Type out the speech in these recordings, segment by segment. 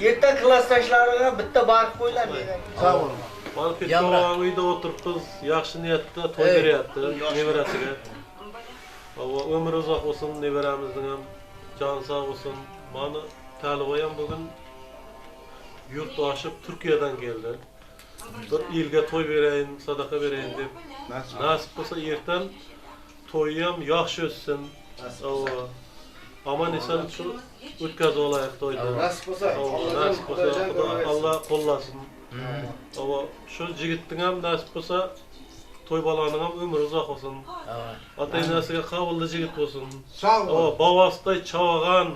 Erten klasdaşlaryňa bitta baryp goýlar. Sag boluň. Mana Petkowaň öýde oturypdyz, ýagşy niýetde toý berýärdi neberesige. Hawa, ömri uzak bolsun neberämizniňem, jany sag bolsun. Mana Täliboýam bu gün ýurt aşyp Türkiýeden geldi. Bir ilge toý bereýin, sadaka bereýin diýip. Nasip bolsa erten toýam ýagşy ötsün. Hawa. Aman esen şu ötkazip alaýyk toýda. Nasip bolsa. Hawa, nasip bolsa Huda Alla gollasyn. Hawa, şu jigitdiňem nasip bolsa toý balanyňam ömri uzak bolsun. Ata-enesige kabully jigit bolsun. Sag bol. Hawa, babasday çawagan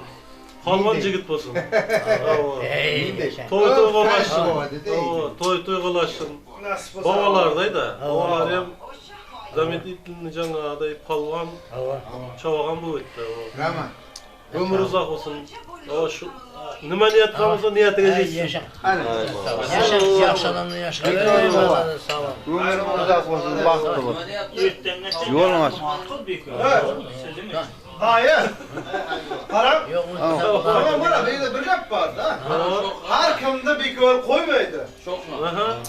Palwan jigit bolsun. Hawa. Toý toý golaşsyn. Hawa, toý toý golaşsyn. Babalarday-da. Babalary hem zametitliný jaňaday palwan çawagan bolup gitdi. Rahmat. Ömri uzak bolsun. Hawa, şu nima niýet qilgan bolsa niýetiga ýetsin. Ýaşa, ýagşy adamdan ýaşa. Ömrüň uzak bolsun, bagtly bol. Ýoluň açyk. Daýy, garaň, Soňam gara, beýle bir gep bar-da. Har kimde bikör goýmaýdy.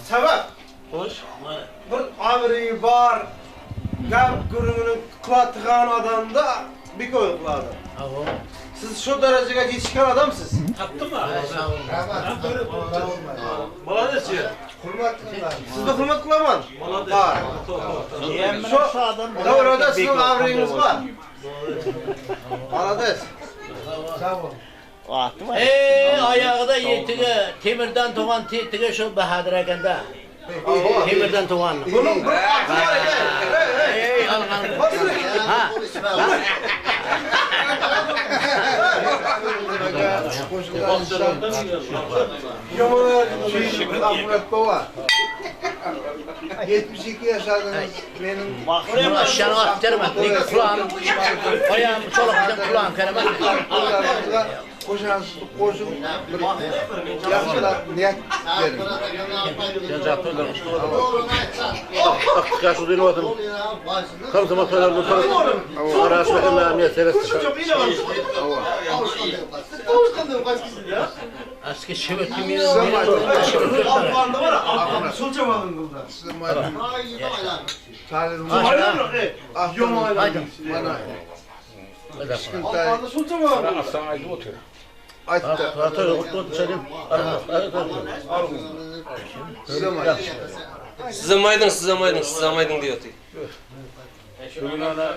Sebäp? Hoş. Bir abyry bar, gap gürrüňini kylatygan adamda bikör kylady. Siz şo derejege ýetişgen adamsyz. Malades ýer. Sizde hurmat kylaman. Malades. Bar. Şo döwrede siziň abyryňyz bar. Malades. Eý, aýagyda ýetige, temirden togan tetige şo Bahadyr ekende. Temirden togan. Bunuň bir aty bar eken. Eý, algan. Ha. Ahmet baba. 72 yaşadınız benim. Bunu aşağına attırma. Ne kulağım, ayağım çolak bilen kulağım keremez. Goşansız goşun bir ýagşylap niýet beriň. Aski şöbet kimi Aýtdy. Sizem aýdyň, sizem aýdyň, sizem aýdyň diýip otyr. Şu gün ana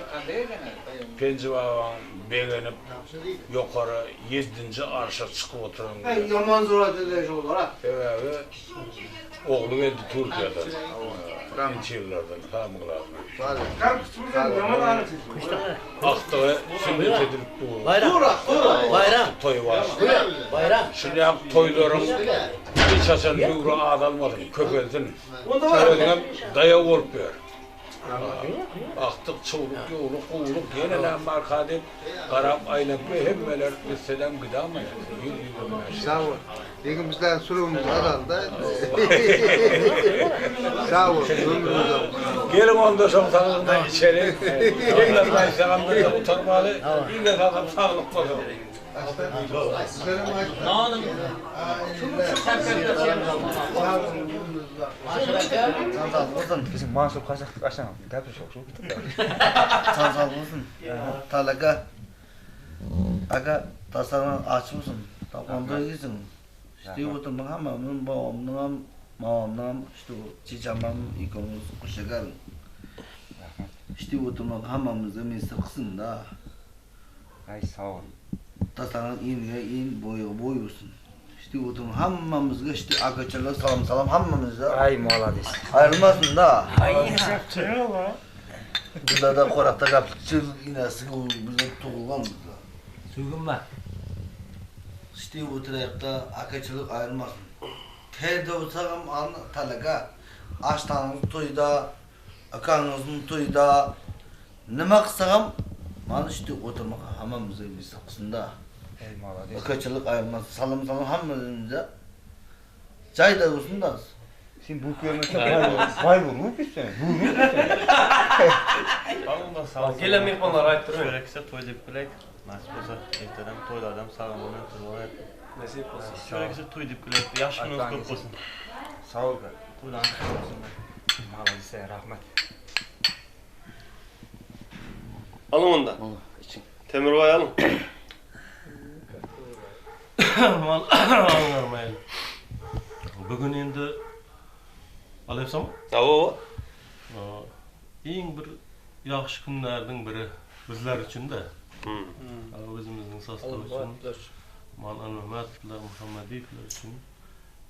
Penji babaň begenip ýokary ýedinji arşa çykyp oturan güni. Ýaman zorat edýär şolar a. Sebäbi ogly geldi Türkiýeden. Inçe ýyllardan samyglap. Akdygy sünnet edilip dur. Baýram. Baýram. Toý bar. Baýram. Şunýak toýlaryň hiç haçan höwri azalmasyn, köpelsin. Özüňem daýaw bolup ýör. Akdyk, çowluk, ýowluk, gowluk ýene näme barka diýip garap aýlanyp hemmeler gitsedem gidämaýar. 125. Sag bol. Egimizden sürümiz azaldy. Sag bol. Ömrüň uzak bolsun. Geliň onda şoň saglygyndan içeliň. Ýeňlem aýtsagam birde gutarmaly. Ýeňňe sagam saglyk bolsun. Biziň Mansur Kazakdyk aşaň gaplaşyk şol gitdi. Jan sag bolsun. Talaga. Aga dastaran aç bolsun. Onda iýsin. Işte oturmaň hammamyň babamnyňam, mamamnyňam işte çeçemam ikimiz guşagal. İşte oturmak hammamyzda miýesser kylsyn da. Aý sag bol. Dastaran iniňe in, boýuňa boý bolsun. İşte oturmak hammamyzga işte agaçalar salam salam hammamyzda. Aý molades. Aýrylmasyn da. Bizlerde korakta gapçyl inesi bize tugulgan bizde. Sögünme. İşte oturayıkta akaçılık ayrılmasın. Terde olsam an talaga aştanız toyda, akanızın toyda nima qilsam mana işte oturmak hammamızga biz qilsin-da. Ey molades. Akaçılık ayrılmasın. Salam salam hammamıza. Cayda olsun da. Sen böwüp bermesen baý baý bolup gitsen, böwrüp gitsen. Gelen myhmanlara aýtdyr men. Çörekse toý diýip bilek. Nasip bolsa erteden toýlardan sag-aman ötürip alyp. Nesip bolsa. Çörekse toý diýip bilek. Ýaş günüňiz köp bolsun. Sag bol. Toýlaryňyz köp bolsun. Malades, rahmat. Alyň onda. Temirbaý alyň. Alyňlar maýly. Bugün endi alypsyňmy? Hawa. Iň bir ýagşy günlerdiň biri bizler üçin-de. Özümizniň sostaw üçin. Mal Almamatowlar, Muhammadiýewler üçin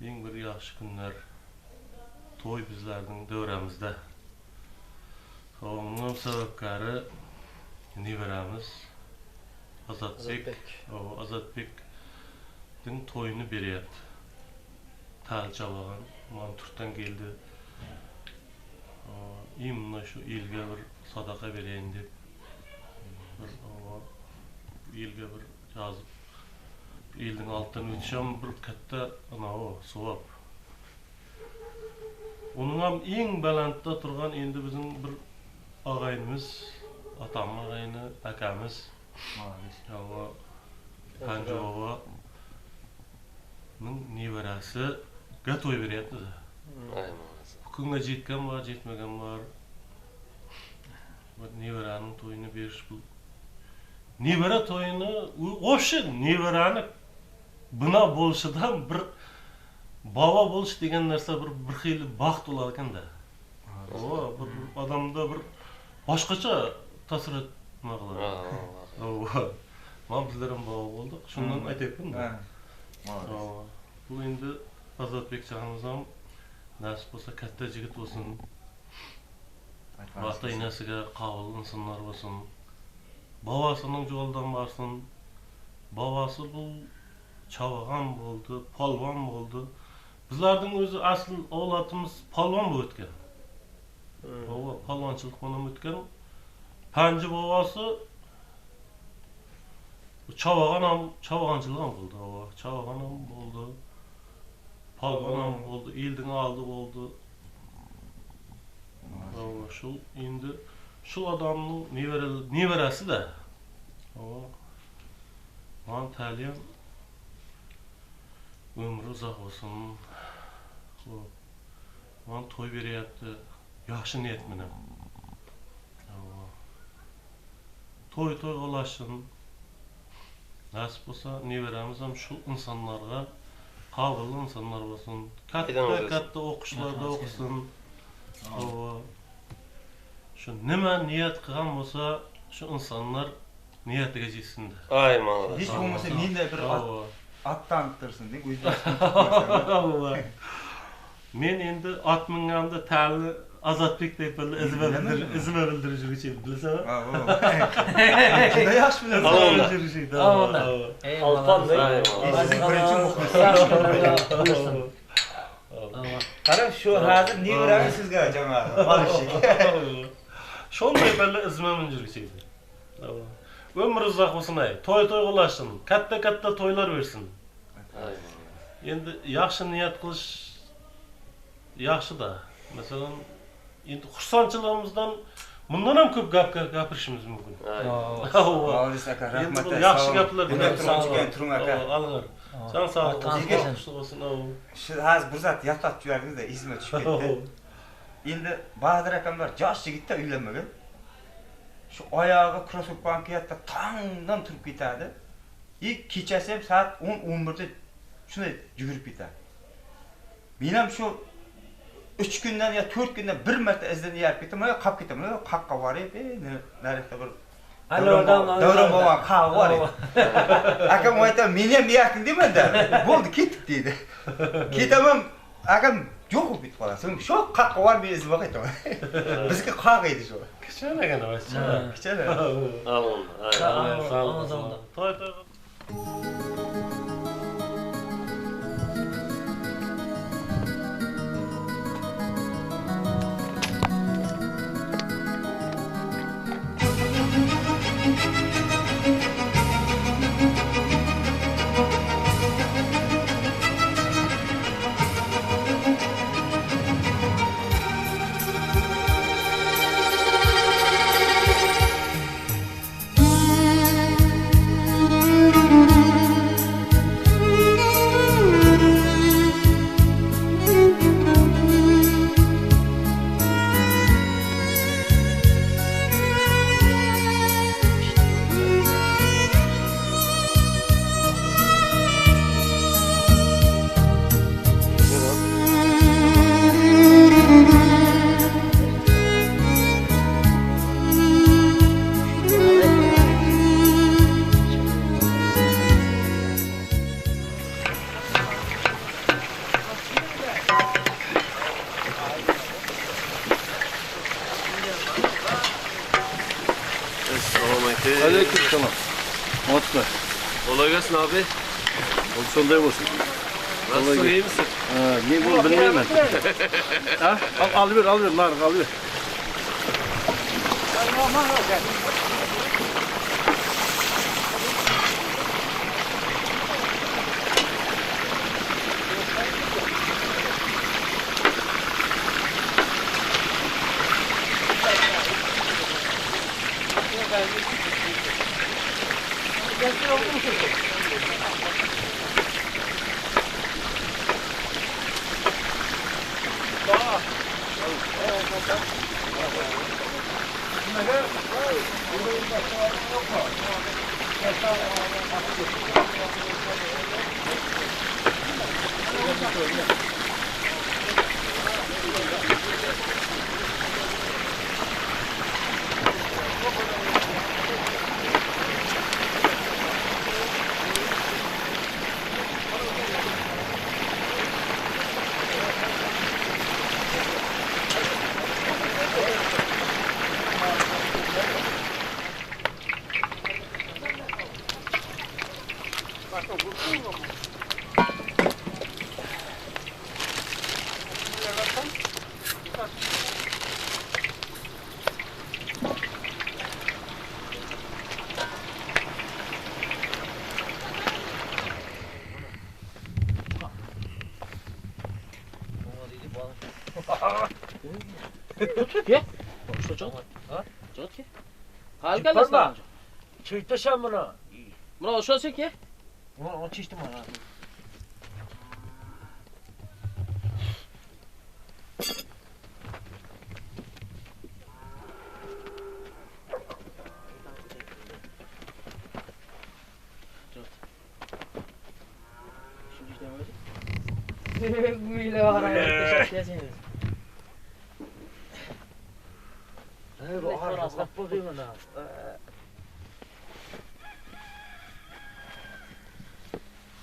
iň bir ýagşy günler. Toý bizlerdiň döwrämizde. Hawa, munuňam sebäpkäri neberämiz Azatbek. Hawa, Azatbekdiň toýuny berýät. Täze çabagan Mantürkden geldi. Imенно şu ilge bir sadaka bereýin diýip, bir hawa, ilge bir ýazyp, ildiň altdan ötüşem bir kätde anaw sogap. Onuňam iň belentde turgan indi biziň bir agaýnymyz, atamyň agaýny, äkämiz. Hawa, Hanjy baba nyň neberesi ge toý berýärdi-de. Bu künge jetgen bar, jetmegen bar. Bir neberäniň toýuny beriş bu nebere toýuny, wobşe neberäni bina bolşudan bir Baba boluş diýen narse bir birhili bagt bolar eken-dä. Hawa, bir adamda bir başgaça tasir etme gylar. Hawa. Mana bizlerem baba bolduk. Şundan aýtaýypdym-da. Hawa. Bu indi Azatbek janymyzam nesip bolsa kätde jigit bolsun. Ata-enesige kabyl ynsanlar bolsun. Babasynyň joldan barsyn. Babasy bu Çabagan boldy, palwan boldy. Bizlerdiň özi asl owlatymyz palwan bolup ötgen. Hawa, palwançylyk bilen ötgen. Panjy babasy çabaganam, çabagançylygam kyldy, hawa, çabaganam boldy. Palwanam boldy, ildiň aldy boldy. Hawa, şul indi şul adamyň neberesi-de. Hawa. Maňa tälýem ömri uzak bolsun. Hop. Maňa toý berýäpdi. Ýagşy niýet menen. Hawa. Toý toý ulaşsyn. Nasip bolsa neberämizem şu ynsanlarga kabylly ynsanlar bolsun. Katta katta okuşlarda okusyn. Hawa. Şu nime niýet kylan bolsa şu ynsanlar Niýetiňe ýetsin-de. Aý malades. Hiç bolmasa mende bir at at tanytdyrsyn diý gözbaşyny Hawa. Men indi at müngemde täli Azatbek diýip bir izime bildir izime bildiriji üçin bilseňä. Hawa. Juda ýagşy bilersiň. Hawa. Alpan Siziň birinji muhlis. Garaň şu hazir neberäňiz sizge jaňa balyşyk. Şonday belli izime mündiriji. Ömri uzak bolsun-aý. Toý toý gulaşsyn. Katta-katta toýlar bersin. Endi ýagşy niýet kylyş ýagşy-da. Meselem, indi hursantçylygymyzdan mundanam köp gap gapyryşymyz mümkin. Hawa. Endi bu ýagşy gaplar bilen turuň aka. Alyňyr. Jan saglyk bolsun. Gutly bolsun. Şu haz bir zat ýatlatyp jiberdiňiz-de, yzyma düşüp ketdi. Endi Bahadyr akam bar, ýaş ýigit-de öýlenmegen. Şu aýagy krossowkany kiýätde taňdan turup gitýärdi. I keçesi hem saat on, on birde şunday jügürip gitýär. Menem şu üç günden ýa dört günden bir märte yzdan eýerip gitdim, öý kap gitdim, öý kakga baryp, eý närekde bir Döwran babaň kagy bar edi. Akam aýtdy, meni hem eýertdiň diýmedi. Boldy, ketdik diýdi. Ketemem, Agam ýok bolup gitip galar. Soň şo kakga bar men yzyma gaýtaman. Bizniki kak edi şo. Kiçene gene başça. Kiçene. Al onda. Sag bol. Toý toý. Essalawmaleýkim. Aleýkum salam. Oňatmy? Kolay gelsin abi. Ol şonday bolsun. Nasılsın iyi misin? Ha, ne bu bilmeýmen. Ha? Al alyber, alyber, Naryk alyber.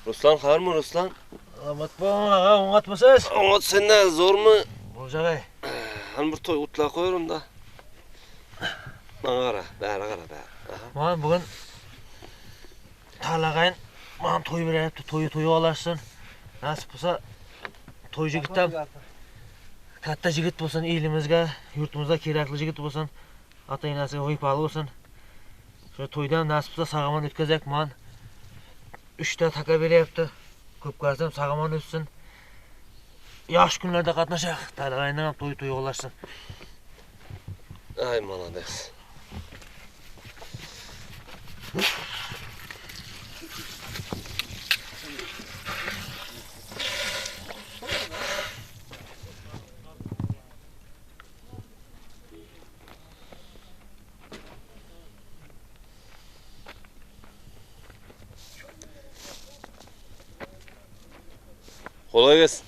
Ruslan har mı Ruslan? Amatma aga, oňatmysyz? Oňat sen ne zor mu? Boljagay. Han bir toý utla koýarym da. Maňa gara, bäri gara, bäri. Aha. Man bugün Tarlagaýyn man toý beräýipdi, toýy toýa alarsyň. Nasip bolsa toý jigitden katta jigit bolsun ilimizge, ýurtumyzga kerekli jigit bolsun, ata-enesi wepaly bolsun. Şo toýdan nasip bolsa sag-aman ötkezek man. Üçte taka beräýipdi. Köp garsam sag-aman ötsün. Ýaş günlerde gatnaşak. Tarlagaýyndan toý toýa ulaşsyn. Ay malades. Kolay gelsin.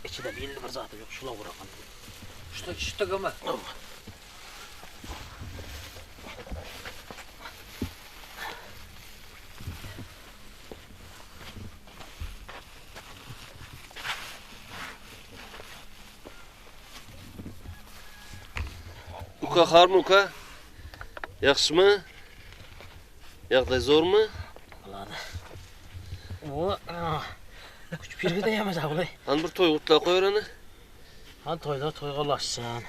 İçinde belli bir zatı yok. Şula vurakan. Şu şu ama. Uka har mı uka? Yaxşı mı? Ýagdaý zor mu? O, küçük bir de yemez abla. Han bir toý utla koýar ana. Han toýda toýga ulaşsyn.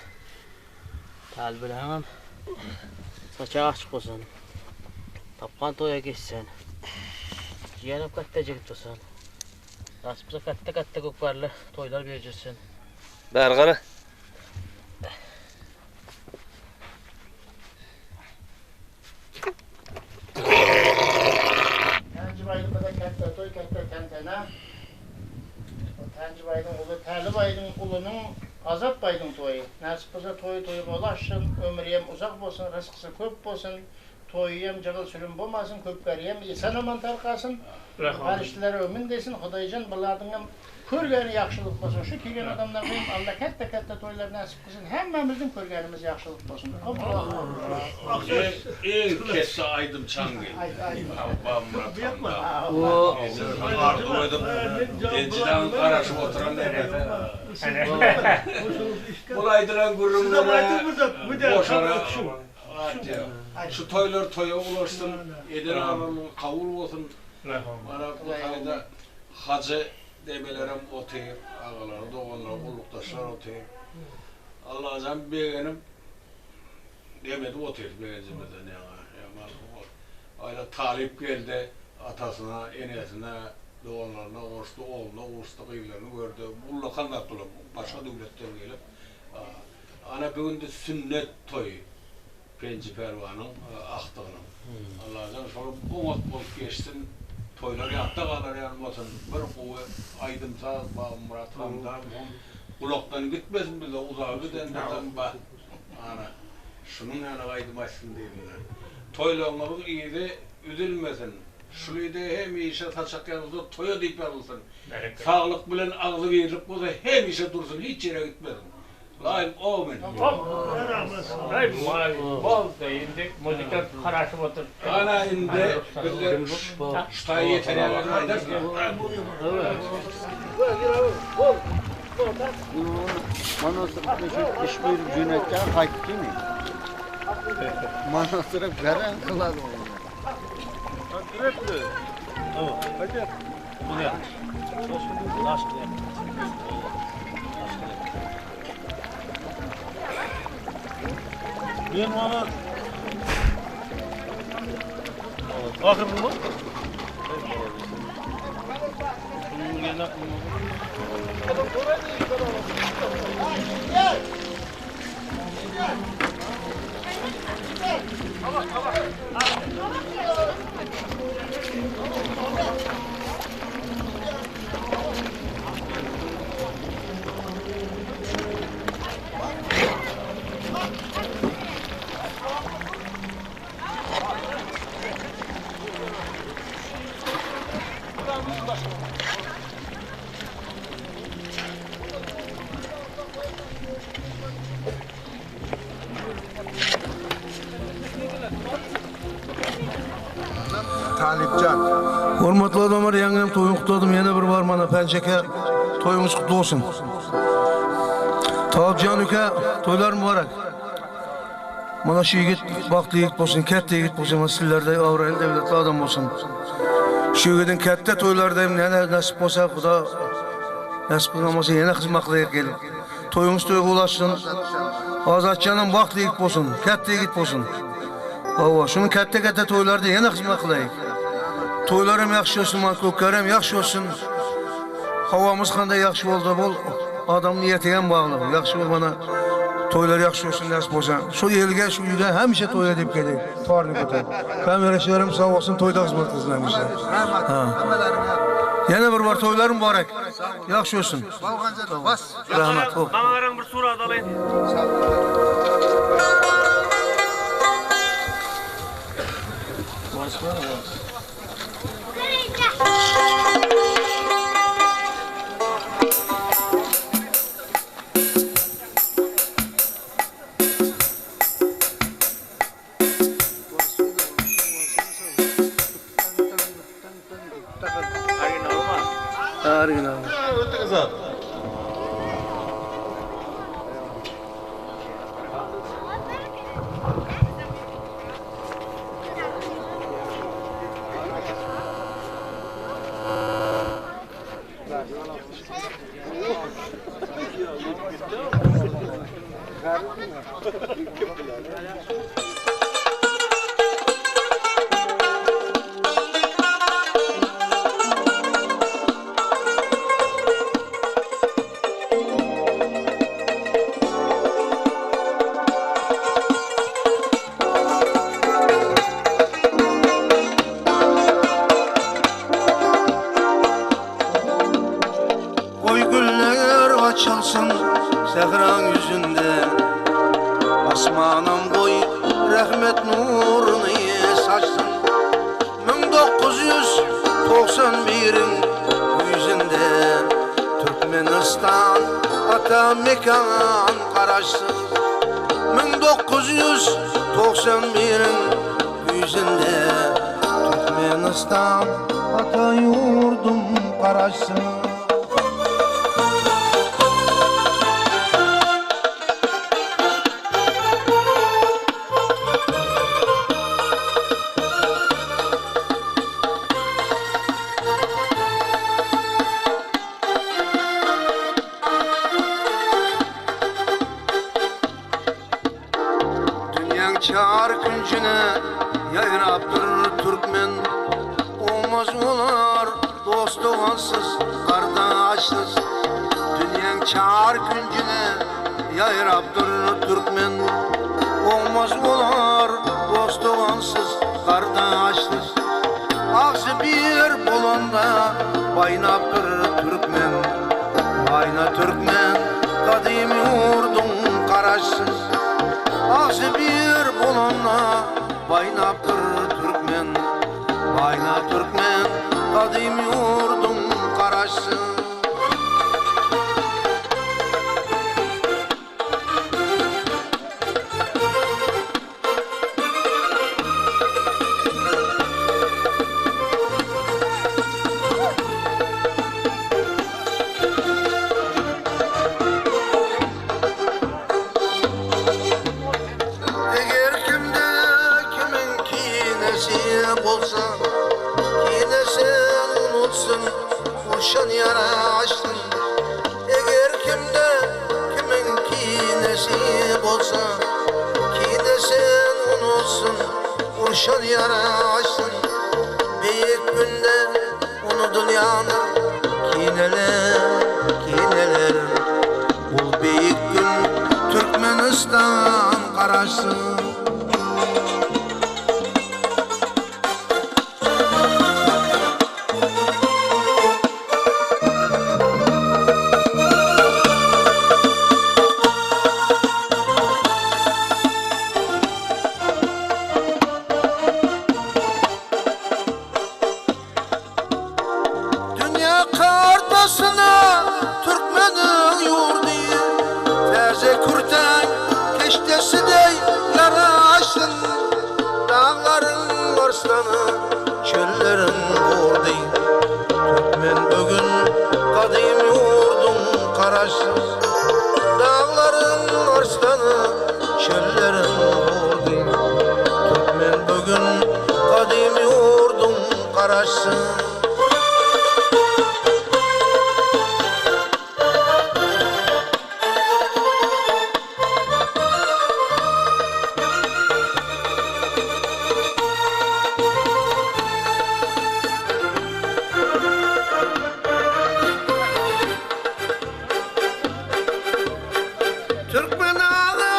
Tal bilen saçağı açık olsun. Tapkan toýa geçsin. Jiyenim katta jigit olsun. Nasip bolsa katta katta kökbarly toýlar berjirsin. Bäri gara. Tanjibayda katta toý, katta tantana. Tanjibaydyň uly Tälibaýdyň ulunyň Azatbaýdyň toýy. Nasip bolsa toýy toýga ulaşsyn, ömri hem uzak bolsun, rızkysy köp bolsun. Toýy hem jygyl-sürüm bolmasyn, köpgäri hem esen-aman tarkasyn. Perişdeler ömün desin, Hudaýjan buladyň hem körgäni ýagşylyk bolsun. Şu kelgen adamlarga hem Alla kätde-kätde toýlar näsip kylsyn. Hemmämizdiň körgänimiz ýagşylyk bolsun. Iň iň kesse aýdym çaň geldi. Babamyrat handa. Arzuw edip enjidan garaşyp oturan nemesi. Bul aýdylan gürrüňlere boşara Şu toýlar toýa ulaşsyn, eden arzuwlaryňyz kabul bolsun. Mana bu taýda hajy debelerem otyr, agalary, doganlary, gullukdaşlar otyr. Allajan begenip dem edip otyrys begenjimizden ýaňa. Aýla talyp geldi, atasyna, enesine, doganlaryna goşdy, ogluna guşdy, gyzlaryny gördi. Ullakan zat bular, başga döwletden gelip. Ana bu günde sünnet toýy Penji pälwanyň akdygynyň. Allajan şolam oňat bolup geçsin. Toýlar ýatda galar ýaly bolsun. Bir gowy aýdym saz Babamyrat Hamdamowyň gulakdan gitmesin bize uzaga gidendirden ba ana şunuň ýaly aýdym aýtsyn diýdiler. Toýlaryňyzyň yzy üzülmesin. Şulyda hemişe saçak ýazylsa toýa diýip ýazylsyn. Saglyk bilen agzybirlik bolsa hemişe dursun hiç ýere gitmesin. Laýyk omen. Boldy indi muzykant garaşyp otur. Ana indi bizler şu taýa ýeter ýaly aýdarys. Manasyryp iş buýrup jönetýär gaýtyp gelmeýär. Manasyryp garaň kylady ony. Men mana Ahyr bu. Talypjan. Hormatly adamlar, ýaňy toýuny gutladym. Ýene bir bar mana Penji eke toýuňyz gutly bolsun. Talypjan uka, toýlar mübarek. Mana şu ýigit bagtly ýigit bolsun, kätde ýigit bolsun, mana sizlerde abraýly döwletli adam bolsun. Şu ýigidiň kätde toýlarda hem näne nasip bolsa, Huda nasip kylgan bolsa ýene hyzmat kylaýyk gelip. Toýuňyz toýga ulaşsyn. Azatjanam bagtly ýigit bolsun, kätde ýigit bolsun. Hawa, şunuň kätde-kätde toýlarda ýene hyzmat kylaýyk. Toýlar hem ýagşy bolsun, mana kökler hem ýagşy bolsun. Howamyz kanday ýagşy bolsa bol, adamyň niýeti hem bagly. Ýagşy bol mana toýlar ýagşy bolsun näsip bolsa. Şu elge, şu ýüze hemişe toýa diýip geleýin. Toryny göter. Kameraçylarym sag bolsun, toýda hyzmat kylsyn hemişe. Ha. Ýene bir bar toýlar mübarek. Ýagşy bolsun. Rahmat. Hop. Maňa garaň bir surat alaýyn. Original. Goý güller açylsyn sähraň ýüzünde, Asmanam goý rehmet nuruny. 1991-iň güýzünde Türkmenistan ata mekan Garaşsyz. 1991-iň güýzünde Türkmenistan ata ýurdum Garaşsyz. Dünýäň çar künjüne ýaýrapdyr türkmen, Olmaz olar dost-dogansyz, gardaşsyz. Dünýäň çar künjüne ýaýrapdyr türkmen, Olmaz olar dost-dogansyz, gardaşsyz. Agzy bir bolanda baýnapdyr türkmen, Baýna türkmen gadym ýurduň garaşsyz. Agzy bir bolanda baýnapdyr türkmen, Baýna türkmen gadym ýurduň garaşsyz. Eger kimde kimiň kinesi bolsa, Kinesin unutsyn, urşan ýara açsyn. Eger kimde kimiň kinesi bolsa, Kinesin unutsyn, urşan ýara açsyn. Beýik günde unudylýandyr kineler, kineler. Ol beýik gün Türkmenistan Garaşsyz. Dünýä kartasyna türkmeniň ýurdy Täze kürtäň keşdesi deý ýaraşsyn. Daglaryň arslany, çölleriň gurdy. Türkmen bu gün gadym ýurduň Garaşsyz. Daglaryň arslany, çölleriň gurdy. Türkmen bu gün gadym ýurduň Garaşsyz. Türkmen aga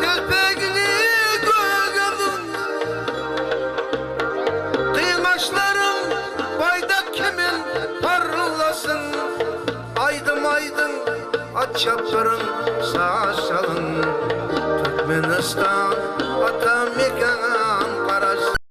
telpegini gögerdiň, Gyňaçlaryň baýdak kimin parlasyn. Aýdym aýdyň, at çapdyryň, saz çalyň, Türkmenistan ata mekan.